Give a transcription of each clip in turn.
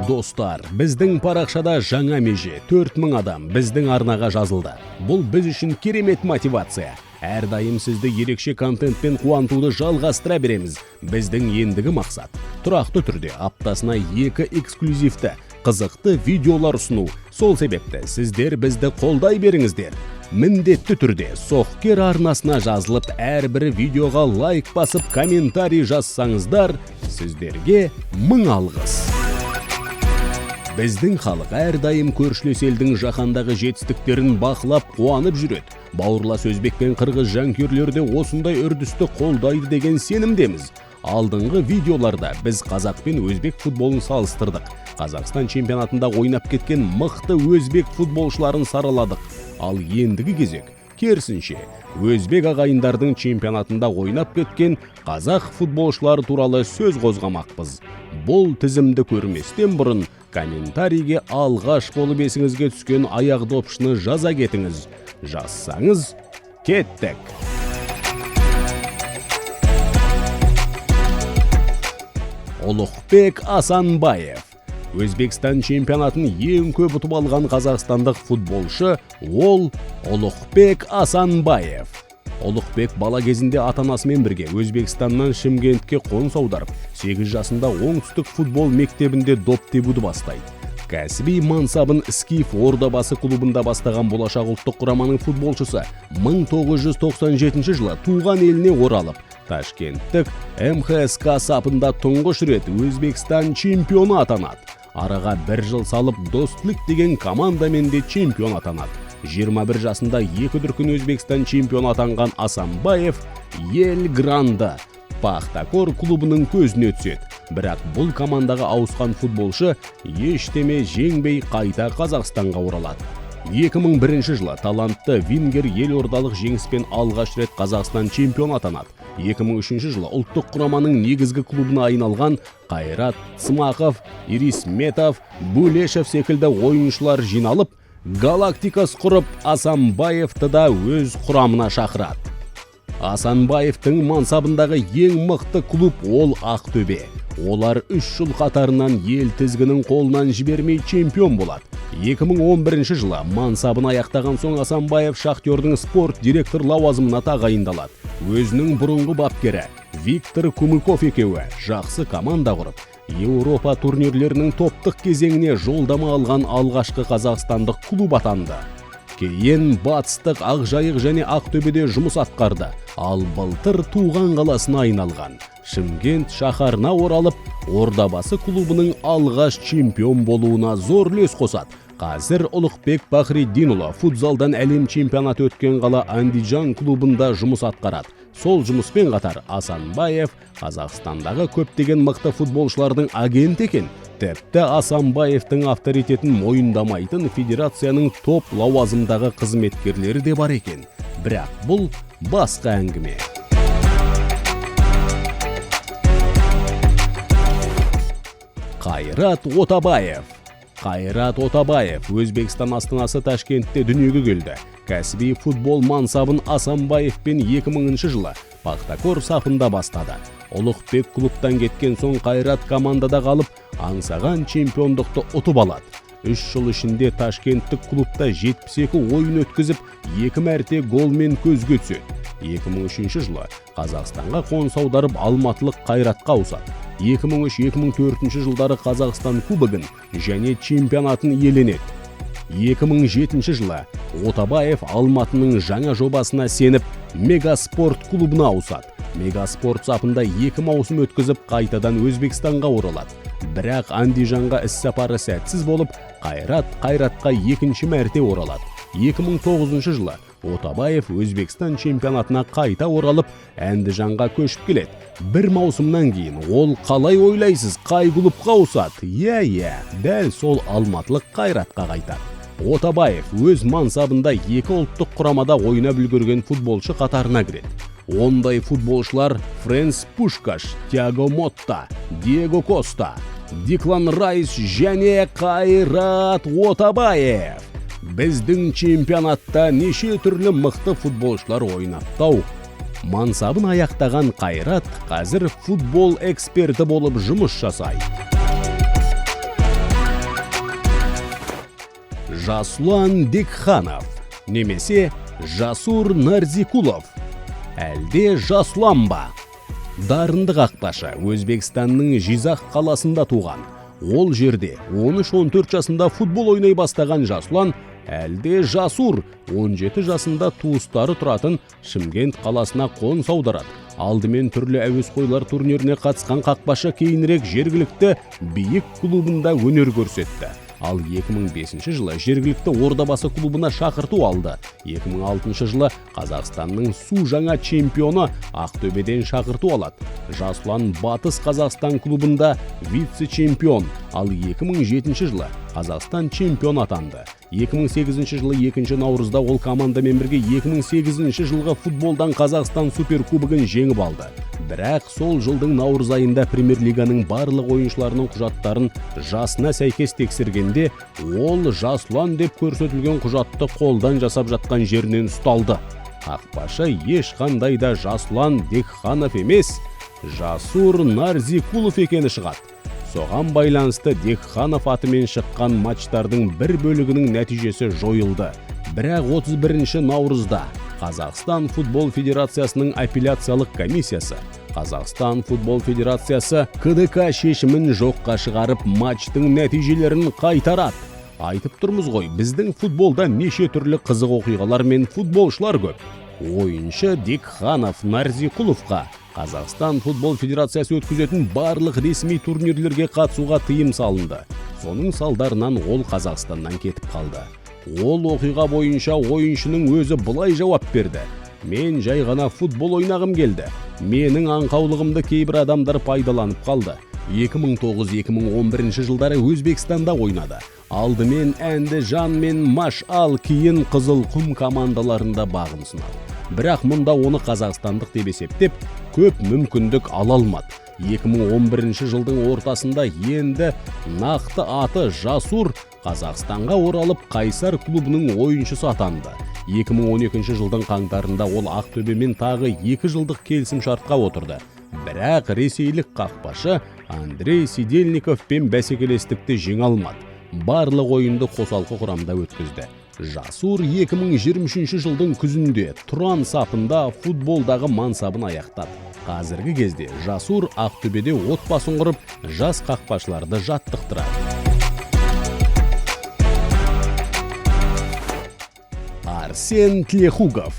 Достар, біздің парақшада жаңа меже: 4000 адам біздің арнаға жазылды. Бұл біз үшін керемет мотивация. Әрдайым сізді ерекше контентпен қуантуды жалғастыра береміз. Біздің ендігі мақсат — тұрақты түрде аптасына екі эксклюзивті, қызықты видеолар ұсыну. Сол себепті сіздер бізді қолдай беріңіздер. Міндетті түрде Соқкер арнасына жазылып, әрбір видеоға лайк басып, комментарий жазсаңыздар, сіздерге мың алғыс. Біздің халық әрдайым көршілес елдің жаһандағы жетістіктерін бақылап, қуанып жүреді. Бауырлас өзбек пен қырғыз жанкүйерлері де осындай үрдісті қолдайды деген сенімдеміз. Алдыңғы видеоларда біз қазақ пен өзбек футболын салыстырдық. Қазақстан чемпионатында ойнап кеткен мықты өзбек футболшыларын сараладық. Ал ендігі кезек керісінше, өзбек ағайындардың чемпионатында ойнап кеткен қазақ футболшылары туралы сөз қозғамақпыз. Бұл тізімді көрместен бұрын комментарийге алғаш болып есіңізге түскен аяқ допшыны жаза кетіңіз. Жазсаңыз, кеттік. Ұлықбек Асанбаев. Өзбекстан чемпионатын ең көп ұтып алған қазақстандық футболшы ол Ұлықбек Асанбаев. Ұлықбек бала кезінде ата-анасымен бірге Өзбекстаннан Шымкентке қоныс аударып, 8 жасында Оңтүстік футбол мектебінде доп тебуді бастайды. Кәсіби мансабын Скиф Ордабасы клубында бастаған болашақ ұлттық құраманың футболшысы 1997 жылы туған еліне оралып, Ташкенттік МХСК сапында тұңғыш рет Өзбекстан чемпионы атанады. Араға бір жыл салып, Достлік деген командамен де чемпион атанады. 21 жасында екі дүркін Өзбекстан чемпионы атанған Асанбаев ел гранды Пахтакор клубының көзіне түседі. Бірақ бұл командаға ауысқан футболшы ештеме жеңбей, қайта Қазақстанға оралады. 2001 жылы талантты вингер елордалық Жеңіспен алғаш рет Қазақстан чемпионы атанады. 2003 жылы ұлттық құраманың негізгі клубына айналған Қайрат Смақов, Ирисметов, Булешев секілді ойыншылар жиналып, Галактикас құрып, Асанбаевты да өз құрамына шақырады. Асанбаевтың мансабындағы ең мықты клуб ол Ақтөбе. Олар 3 жыл қатарынан ел тізгінін қолынан жібермей, чемпион болады. 2011 жылы мансабын аяқтаған соң Асанбаев Шахтердің спорт директор лауазымына тағайындалады. Өзінің бұрынғы бапкері Виктор Кумыков екеуі жақсы команда құрып, Еуропа турнирлерінің топтық кезеңіне жолдама алған алғашқы қазақстандық клуб атанды. Кейін батыстық Ақжайық және Ақтөбеде жұмыс атқарды. Ал былтыр туған қаласына айналған Шымкент шаһарына оралып, Ордабасы клубының алғаш чемпион болуына зор үлес қосады. Қазір Ұлықбек Бахриддинұлы футзалдан әлем чемпионаты өткен қала Андижан клубында жұмыс атқарады. Сол жұмыспен қатар Асанбаев Қазақстандағы көптеген мықты футболшылардың агенті екен. Тіпті Асанбаевтың авторитетін мойындамайтын федерацияның топ лауазымдағы қызметкерлері де бар екен. Бірақ бұл басқа әңгіме. Қайрат Отабаев. Қайрат Отабаев Өзбекстан астанасы Ташкентте дүниеге келді. Кәсіби футбол мансабын Асанбаевпен 2000 жылы Пахтакор сапында бастады. Ұлықбек клубтан кеткен соң Қайрат командада қалып, аңсаған чемпиондықты ұтып алады. 3 жыл ішінде ташкенттік клубта 72 ойын өткізіп, екі мәрте голмен көзге түседі. 2003 жылы Қазақстанға қоныс аударып, алматылық Қайратқа ауысады. 2003-2004 жылдары Қазақстан кубогын және чемпионатын иеленеді. 2007 жылы Отабаев Алматының жаңа жобасына сеніп, Мегаспорт клубына ауысады. Мегаспорт сапында 2 маусым өткізіп, қайтадан Өзбекстанға оралады. Бірақ Андижанға іс сапары сәтсіз болып, Қайрат Қайратқа екінші мәрте оралады. 2009 жылы Отабаев Өзбекстан чемпионатына қайта оралып, Әндіжанға көшіп келеді. Бір маусымнан кейін ол, қалай ойлайсыз, қай клубқа ауысады? Иә, дәл сол алматылық Қайратқа қайтады. Отабаев өз мансабында екі ұлттық құрамада ойнап үлгерген футболшы қатарына кіреді. Ондай футболшылар Френс Пушкаш, Тиаго Мотта, Диего Коста, Диклан Райс және Қайрат Отабаев. Біздің чемпионатта неше түрлі мықты футболшылар ойнапты ау. Мансабын аяқтаған Қайрат қазір футбол эксперті болып жұмыс жасайды. Жасұлан Декханов немесе Жасур Нарзикулов, әлде Жасұлан ба? Дарынды қақпашы Өзбекстанның Жизақ қаласында туған. Ол жерде 13-14 жасында футбол ойнай бастаған Жасұлан, әлде Жасур, 17 жасында туыстары тұратын Шымкент қаласына қоныс аударады. Алдымен түрлі әуесқойлар турниріне қатысқан қақпашы кейінірек жергілікті Биік клубында өнер көрсетті. Ал 2005 жылы жергілікті Ордабасы клубына шақырту алды. 2006 жылы Қазақстанның су жаңа чемпионы Ақтөбеден шақырту алады. Жасұлан Батыс Қазақстан клубында вице-чемпион, ал 2007 жылы Қазақстан чемпион атанды. 2008 жылы 2 наурызда ол командамен бірге 2008 жылғы футболдан Қазақстан суперкубогын жеңіп алды. Бірақ сол жылдың наурыз айында премьер-лиганың барлық ойыншыларының құжаттарын жасына сәйкес тексергенде, ол Жасұлан деп көрсетілген құжатты қолдан жасап жатқан жерінен ұсталды. Қақпашы ешқандай да Жасұлан Декханов емес, Жасур Нарзикулов екені шығады. Соған байланысты Декханов атымен шыққан матчтардың бір бөлігінің нәтижесі жойылды. Бірақ 31 наурызда Қазақстан футбол федерациясының апелляциялық комиссиясы Қазақстан футбол федерациясы КДК шешімін жоққа шығарып, матчтың нәтижелерін қайтарады. Айтып тұрмыз ғой, біздің футболда неше түрлі қызық оқиғалар мен футболшылар көп. Ойыншы Декханов Нарзиқұловқа Қазақстан футбол федерациясы өткізетін барлық ресми турнирлерге қатысуға тыйым салынды. Соның салдарынан ол Қазақстаннан кетіп қалды. Ол оқиға бойынша ойыншының өзі былай жауап берді: «Мен жай ғана футбол ойнағым келді. Менің аңқаулығымды кейбір адамдар пайдаланып қалды». 2009-2011 жылдары Өзбекстанда ойнады. Алдымен Әндіжан мен Машал, кейін Қызылқұм командаларында бағын сынады. Бірақ мұнда оны қазақстандық деп есептеп, көп мүмкіндік ала алмады. 2011 жылдың ортасында енді нақты аты Жасур Қазақстанға оралып, Қайсар клубының ойыншысы атанды. 2012 жылдың қаңтарында ол Ақтөбемен тағы 2 жылдық келісім шартқа отырды. Бірақ ресейлік қақпашы Андрей Сидельниковпен бәсекелестікті жеңе алмады. Барлық ойынды қосалқы құрамда өткізді. Жасур 2023 жылдың күзінде Тұран сапында футболдағы мансабын аяқтады. Қазіргі кезде Жасур Ақтөбеде отбасын құрып, жас қақпашыларды жаттықтырады. Арсен Тлехугов.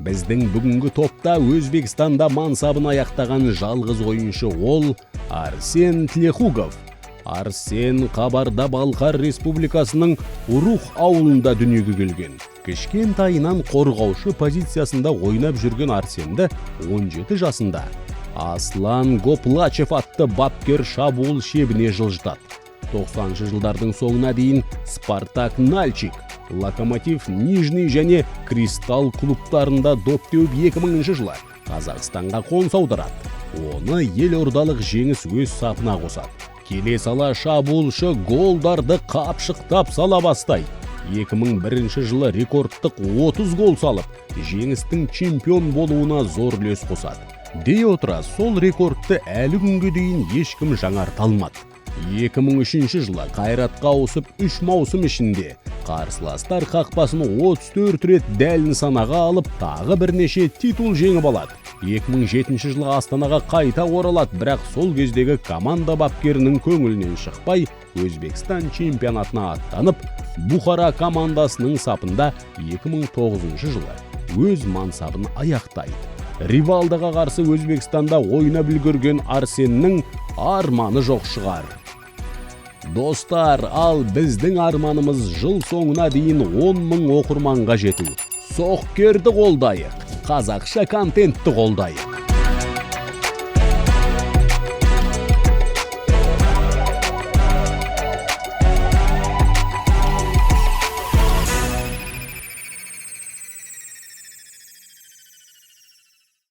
Біздің бүгінгі топта Өзбекстанда мансабын аяқтаған жалғыз ойыншы ол Арсен Тлехугов. Арсен Қабарда Балқар Республикасының Урух ауылында дүниеге келген. Кішкентайынан қорғаушы позициясында ойнап жүрген Арсенді 17 жасында Аслан Гоплачев атты бапкер шабуыл шебіне жылжытады. 90 жылдардың соңына дейін Спартак Нальчик, Локомотив Нижний және Кристалл клубтарында доп теуіп, 2000 жылы Қазақстанға қоныс аударады. Оны елордалық Жеңіс өз сапына қосады. Келе сала шабуылшы голдарды қапшықтап сала бастайды. 2001 жылы рекордтық 30 гол салып, Жеңістің чемпион болуына зор үлес қосады. Дей отыра, сол рекордты әлі күнге дейін ешкім жаңарта алмады. 2003 жылы Қайратқа ауысып, 3 маусым ішінде қарсыластар қақпасын 34 рет дәл нысанаға алып, тағы бірнеше титул жеңіп алады. 2007 жылы Астанаға қайта оралады, бірақ сол кездегі команда бапкерінің көңілінен шықпай, Өзбекстан чемпионатына аттанып, Бұхара командасының сапында 2009 жылы өз мансабын аяқтайды. Ривалдоға қарсы Өзбекстанда ойнап үлгерген Арсеннің арманы жоқ шығар. Достар, ал біздің арманымыз жыл соңына дейін 10 мың оқырманға жету. Соқкерді қолдайық, қазақша контентті қолдайық.